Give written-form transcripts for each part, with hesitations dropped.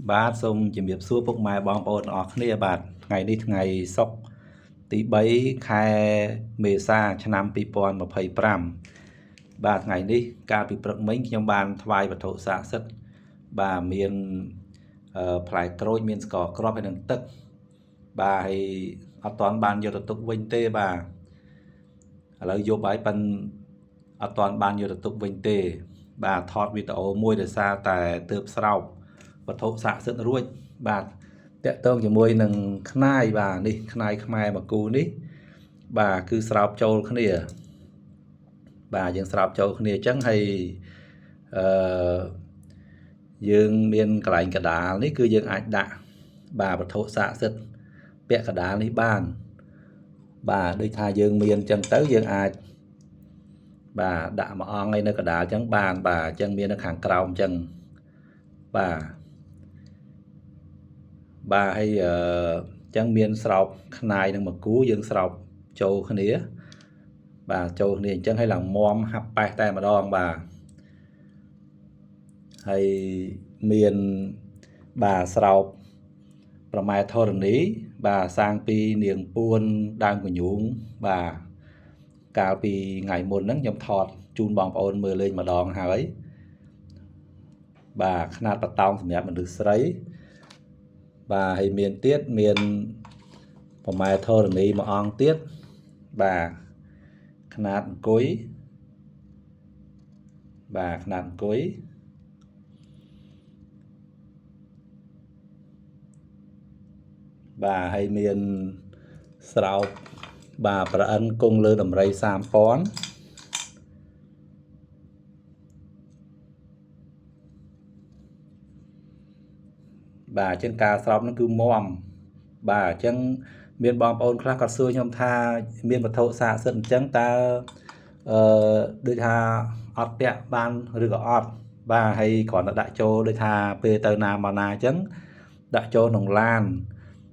បាទសូមជំរាបសួរពុកម៉ែបងប្អូនទាំងអស់គ្នាបាទថ្ងៃនេះថ្ងៃសុក្រទី3ខែមេសាឆ្នាំ2025បាទថ្ងៃនេះកាលពីព្រឹកមិញខ្ញុំបានថ្វាយវត្ថុស័ក្តិសិទ្ធិបាទមានផ្លែក្រូចមានស្ករគ្រាប់ហើយនឹងទឹកបាទហើយអត់ទាន់បានយកទៅទុកវិញទេបាទឥឡូវយប់ហើយប៉ិនអត់ទាន់បានយកទៅទុកវិញទេបាទថតវីដេអូមួយដោយសារតែទើបស្រោបវត្ថុស័ក្តិសិទ្ធិរួចបាទតាក់ទងជាមួយនឹងខ្នាយបាទនេះខ្នាយខ្មែរមួយគូនេះបាទគឺស្រោបចូលគ្នាបាទយើងស្រោបចូលគ្នាអញ្ចឹងហើយអឺយើងមានកន្លែងកដាលនេះគឺយើងអាចដាក់បាទវត្ថុស័ក្តិសិទ្ធិពាក់កដាលនេះបានបាទដូចថាយើងមានអញ្ចឹងទៅយើងអាចបាទដាក់មួយអង្គឯនៅកដាលអញ្ចឹងបានបាទអញ្ចឹងមាននៅខាងក្រោមអញ្ចឹងបាទបាទហើយអញ្ចឹងមានស្រោបខ្នាយនឹងមួយគូយើងស្រោបចូលគ្នាបាទចូលគ្នាអញ្ចឹងហើយឡើងមហាប់ប៉េះតែម្ដងបាទហើយមានបាទស្រោបប្រម៉ែធរណីបាទសាងពីនាងពួនដើមកញូងបាទកាលពីថ្ងៃមុនហ្នឹងខ្ញុំថតជូនបងប្អូនមើលលេងម្ដងហើយបាទខ្នាតបតោងសម្រាប់មនុស្សស្រីបាទហើយមានទៀតមានប្រម៉ែធរណីមួយអង្គទៀតបាទខ្នាតអង្គុយបាទខ្នាតអង្គុយបាទហើយមានស្រោបបាទប្រអិនគង់លើដំរី3000បាទអញ្ចឹងការស្រោបហ្នឹងគឺមមបាទអញ្ចឹងមានបងប្អូនខ្លះគាត់សួរខ្ញុំថាមានវត្ថុស័ក្តិសិទ្ធិអញ្ចឹងតើអឺដូចថាអត់ពាក់បានឬក៏អត់បាទហើយគ្រាន់តែដាក់ចូលដូចថាពេលទៅណាមកណាអញ្ចឹងដាក់ចូលក្នុងឡាន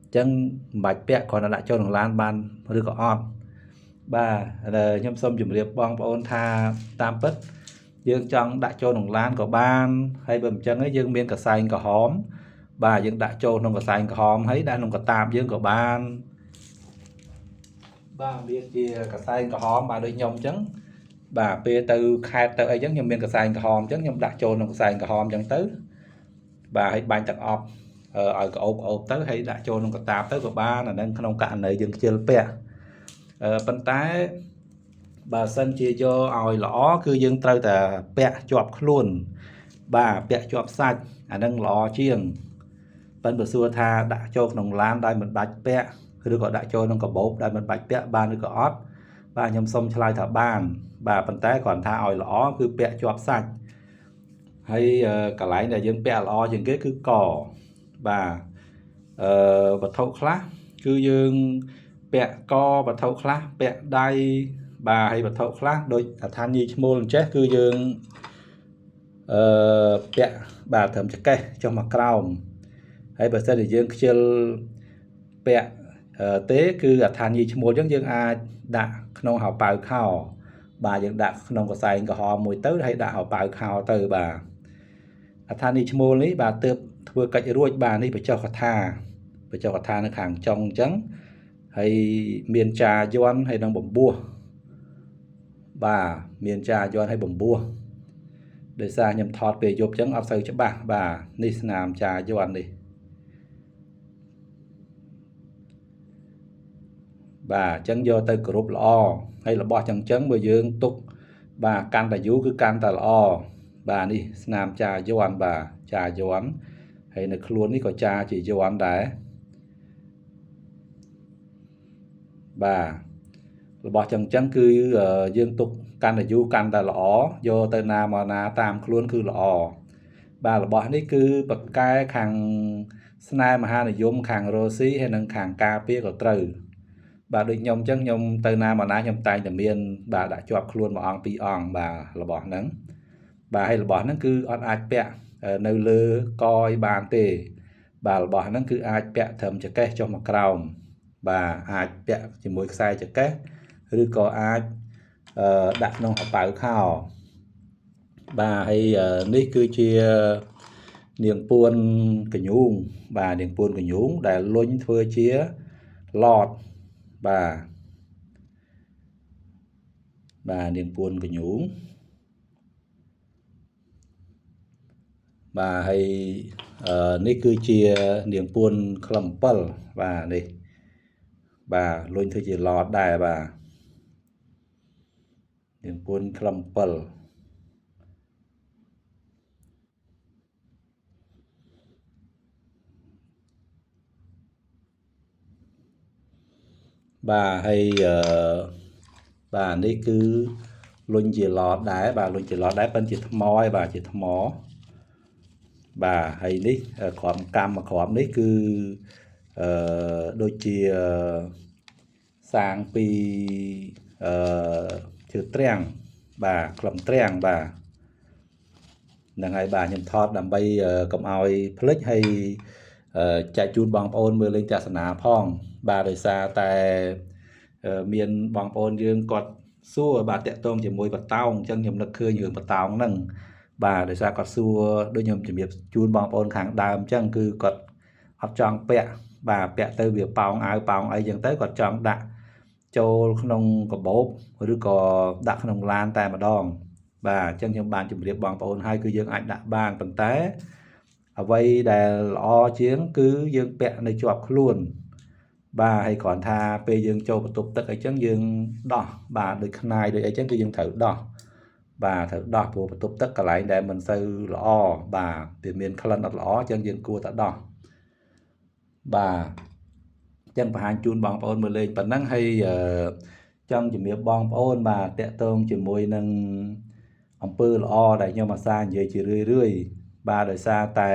អញ្ចឹងមិនបាច់ពាក់គ្រាន់តែដាក់ចូលក្នុងឡានបានឬក៏អត់បាទខ្ញុំសូមជម្រាបបងប្អូនថាតាមពិតយើងចង់ដាក់ចូលក្នុងឡានក៏បានហើយបើមិនចឹងឯងយើងមានកសែងក្រហមបាទយើងដាក់ចូលក្នុងកសែងក្រហមហើយដាក់ក្នុងកតាបយើងក៏បានបាទមានជាកសែងក្រហមបាទដូចខ្ញុំអញ្ចឹងបាទពេលទៅខេត្តទៅអីចឹងខ្ញុំមានកសែងក្រហមអញ្ចឹងខ្ញុំដាក់ចូលក្នុងកសែងក្រហមអញ្ចឹងទៅបាទហើយបាញ់ទឹកអប់ឲ្យក្អូបក្អូបទៅហើយដាក់ចូលក្នុងកតាបទៅក៏បានអាហ្នឹងក្នុងករណីយើងខ្ជិលពាក់ប៉ុន្តែបើសិនជាយកឲ្យល្អគឺយើងត្រូវតែពាក់ជាប់ខ្លួនបាទពាក់ជាប់សាច់អាហ្នឹងល្អជាងប៉ុន្តែបើសួរថាដាក់ចូលក្នុងឡានដោយមិនបាច់ពាក់ឬក៏ដាក់ចូលក្នុងកាបូបដោយមិនបាច់ពាក់បានឬក៏អត់បាទខ្ញុំសូមឆ្លើយថាបានបាទប៉ុន្តែគ្រាន់ថាឲ្យល្អគឺពាក់ជាប់សាច់ហើយកន្លែងដែលយើងពាក់ល្អជាងគេគឺកបាទវត្ថុខ្លះគឺយើងពាក់កវត្ថុខ្លះពាក់ដៃបាទហើយវត្ថុខ្លះដូចអឋានញីឈ្មោលអញ្ចេះគឺយើងពាក់បាទត្រឹមចង្កេះចុះមកក្រោមហើយបើសិនជាយើងខ្ជិលពាក់ទេគឺអឋានញីឈ្មោលអញ្ចឹងយើងអាចដាក់ក្នុងហោប៉ៅខោបាទយើងដាក់ក្នុងកសែងក្រហមមួយទៅហើយដាក់ហោប៉ៅខោទៅបាទអឋានញីឈ្មោលនេះបាទទើបធ្វើកិច្ចរួចបាទនេះបញ្ចុះកថាបញ្ចុះកថានៅខាងចុងអញ្ចឹងហើយមានចាយ័ន្តហើយនឹងបំពោះបាទមានចាយ័ន្តហើយបំពោះដោយសារខ្ញុំថតពេលយប់អញ្ចឹងអត់សូវច្បាស់បាទនេះស្នាមចាយ័ន្តនេះបាទអញ្ចឹងយកទៅគោរពល្អហើយរបស់ចឹងចឹងបើយើងទុកបាទកាន់តែយូរគឺកាន់តែល្អបាទនេះស្នាមចាយ័ន្តបាទចាយ័ន្តហើយនៅខ្លួននេះក៏ចាជាយ័ន្តដែរបាទរបស់ចឹងចឹងគឺយើងទុកកាន់តែយូរកាន់តែល្អយកទៅណាមកណាតាមខ្លួនគឺល្អបាទរបស់នេះគឺបកកែខាងស្នេហ៍មហានិយមខាងរ៉ូស៊ីហើយនិងខាងការពារក៏ត្រូវបាទដូចខ្ញុំអញ្ចឹងខ្ញុំទៅណាមកណាខ្ញុំតែងតែមានបាទដាក់ជាប់ខ្លួនមួយអង្គពីរអង្គបាទរបស់ហ្នឹងបាទហើយរបស់ហ្នឹងគឺអត់អាចពាក់នៅលើកយបានទេបាទរបស់ហ្នឹងគឺអាចពាក់ត្រឹមចង្កេះចុះមកក្រោមបាទអាចពាក់ជាមួយខ្សែចង្កេះឬក៏អាចដាក់ក្នុងហោប៉ៅខោបាទហើយនេះគឺជា នាងពួនកញូងបាទនាងពួនកញូងដែលលុញធ្វើជាឡតបាទបាទនាងពួនកញូងបាទហើយនេះគឺជានាងពួនក្លឹម7បាទនេះបាទលុញធ្វើជាឡតដែរបាទនាងពួនក្លឹម7បាទហើយបាទនេះគឺលុញជាឡតដែរបាទលុញជាឡតដែរប៉ិនជាថ្មឯបាទជាថ្មបាទហើយនេះក្របកម្មមួយក្របនេះគឺដូចជាសាងពីឈើទ្រាំងបាទក្លឹមទ្រាំងបាទហ្នឹងហើយបាទខ្ញុំថតដើម្បីកុំឲ្យភ្លេចហើយចែកជូនបងប្អូនមើលលេងទស្សនាផងបាទដោយសារតែមានបងប្អូនយើងគាត់សួរបាទតាក់ទងជាមួយបតោងអញ្ចឹងខ្ញុំនឹកឃើញរឿងបតោងហ្នឹងបាទដោយសារគាត់សួរដូចខ្ញុំជំរាបជូនបងប្អូនខាងដើមអញ្ចឹងគឺគាត់អត់ចង់ពាក់បាទពាក់ទៅវាប៉ោងអាវប៉ោងអីចឹងទៅគាត់ចង់ដាក់ចូលក្នុងកាបូបឬក៏ដាក់ក្នុងឡានតែម្ដងបាទអញ្ចឹងខ្ញុំបានជម្រាបបងប្អូនហើយគឺយើងអាចដាក់បានប៉ុន្តែអ្វីដែលល្អជាងគឺយើងពាក់នៅជាប់ខ្លួនបាទហើយគ្រាន់ថាពេលយើងចូលបន្ទប់ទឹកអីចឹងយើងដោះបាទដូចខ្នាយដូចអីចឹងគឺយើងត្រូវដោះបាទត្រូវដោះព្រោះបន្ទប់ទឹកកន្លែងដែលមិនសូវល្អបាទវាមានក្លិនអត់ល្អអញ្ចឹងយើងគួរតែដោះបាទអញ្ចឹងបង្ហាញជូនបងប្អូនមើលលេងប៉ុណ្ណឹងហើយចង់ជំរាបបងប្អូនបាទតាក់ទងជាមួយនឹងអំពើល្អដែលខ្ញុំអាសានិយាយជារឿយរឿយបាទដោយសារតែ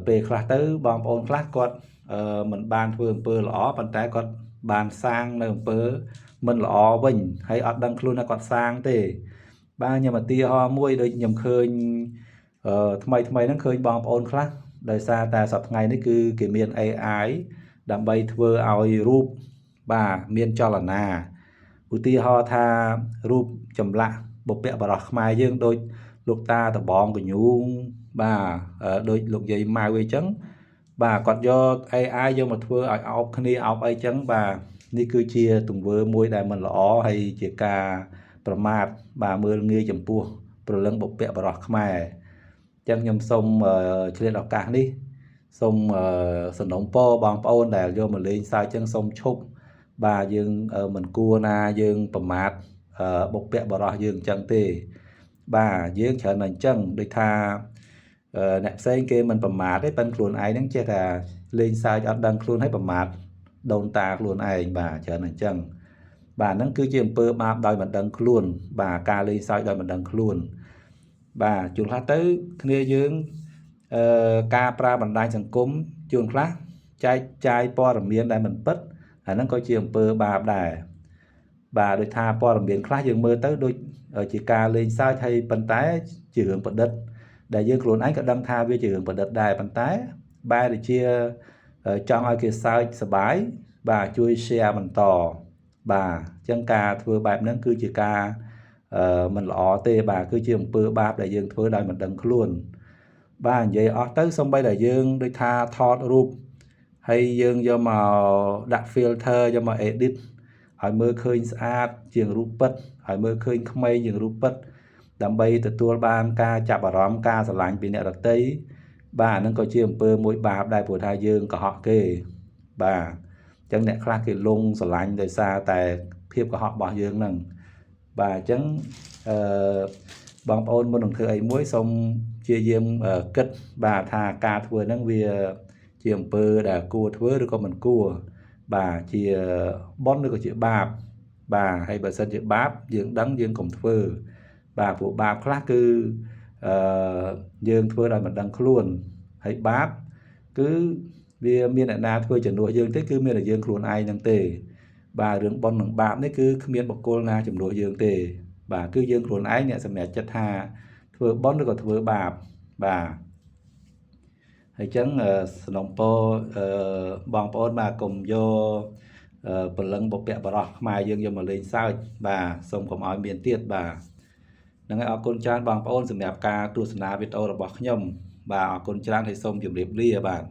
ពេលខ្លះទៅបងប្អូនខ្លះគាត់មិនបានធ្វើអំពើល្អប៉ុន្តែគាត់បានសាងនៅអំពើមិនល្អវិញហើយអត់ដឹងខ្លួនថាគាត់សាងទេបាទខ្ញុំឧទាហរណ៍មួយដូចខ្ញុំឃើញថ្មីថ្មីហ្នឹងឃើញបងប្អូនខ្លះដោយសារតែសប្តាហ៍ថ្ងៃនេះគឺគេមាន AI ដើម្បីធ្វើឲ្យរូបបាទមានចលនាឧទាហរណ៍ថារូបចម្លាក់បុព្វបុរសខ្មែរយើងដូចលោកតាដបងកញូងបាទដូចលោកយាយម៉ៅអីចឹងបាទគាត់យក AI យកមកធ្វើឲ្យអោបគ្នាអោបអីចឹងបាទនេះគឺជាទង្វើមួយដែលមិនល្អហើយជាការប្រមាថបាទមើលងាយចំពោះព្រលឹងបុព្វបុរសខ្មែរអញ្ចឹងខ្ញុំសូមឆ្លៀតឱកាសនេះសូមសំណូមពរបងប្អូនដែលយកមកលេងសើចចឹងសូមឈប់បាទយើងមិនគួរណាយើងប្រមាថបុព្វបុរសយើងអញ្ចឹងទេបាទយើងច្រើនតែអញ្ចឹងដូចថាអ្នកផ្សេងគេមិនប្រមាថទេប៉ុន្តែខ្លួនឯងហ្នឹងចេះតែលេងសើចអត់ដឹងខ្លួនហើយប្រមាថដូនតាខ្លួនឯងបាទច្រើនតែអញ្ចឹងបាទហ្នឹងគឺជាអំពើបាបដោយមិនដឹងខ្លួនបាទការលេងសើចដោយមិនដឹងខ្លួនបាទជួនខ្លះទៅគ្នាយើងការប្រើបណ្ដាញសង្គមជួនខ្លះចែកចាយព័ត៌មានដែលមិនពិតអាហ្នឹងក៏ជាអំពើបាបដែរបាទដូចថាព័ត៌មានខ្លះយើងមើលទៅដូចជាការលេងសើចហើយប៉ុន្តែជារឿងប្រឌិតដែលយើងខ្លួនឯងក៏ដឹងថាវាជារឿងប្រឌិតដែរប៉ុន្តែបែរទៅជាចង់ឲ្យគេសើចសប្បាយបាទជួយ share បន្តបាទអញ្ចឹងការធ្វើបែបហ្នឹងគឺជាការមិនល្អទេបាទគឺជាអំពើបាបដែលយើងធ្វើដោយមិនដឹងខ្លួនបាទនិយាយអស់ទៅសូម្បីតែយើងដូចថាថតរូបហើយយើងយកមកដាក់ filter យកមក edit ឲ្យមើលឃើញស្អាតជាងរូបពិតឲ្យមើលឃើញក្មេងជាងរូបពិតដើម្បីទទួលបានការចាប់អារម្មណ៍ការស្រឡាញ់ពីអ្នកដទៃបាទហ្នឹងក៏ជាអំពើមួយបាបដែរព្រោះថាយើងកុហកគេបាទអញ្ចឹងអ្នកខ្លះគេលងស្រឡាញ់ដោយសារតែភាពកុហករបស់យើងហ្នឹងបាទអញ្ចឹងអឺបងប្អូនមុននឹងធ្វើអីមួយសូមព្យាយាមគិតបាទថាការធ្វើហ្នឹងវាជាអំពើដែលគួរធ្វើឬក៏មិនគួរបាទជាបុណ្យឬក៏ជាបាបបាទហើយបើសិនជាបាបយើងដឹងយើងកុំធ្វើបាទព្រោះបាបខ្លះគឺយើងធ្វើដោយមិនដឹងខ្លួនហើយបាបគឺវាមានអ្នកណាធ្វើជំនួសយើងទេគឺមានតែយើងខ្លួនឯងហ្នឹងទេបាទរឿងបុណ្យនិងបាបនេះគឺគ្មានបុគ្គលណាជំនួសយើងទេបាទគឺយើងខ្លួនឯងអ្នកសម្រេចចិត្តថាធ្វើបុណ្យឬក៏ធ្វើបាបបាទហើយចឹងសំណូមពរបងប្អូនបាទកុំយកព្រលឹងបុព្វបុរសខ្មែរយើងយកមកលេងសើចបាទសូមកុំឲ្យមានទៀតបាទហ្នឹងហើយអរគុណច្រើនបងប្អូនសម្រាប់ការទស្សនាវីដេអូរបស់ខ្ញុំ បាទអរគុណច្រើនហើយសូមជម្រាបលាបាទ។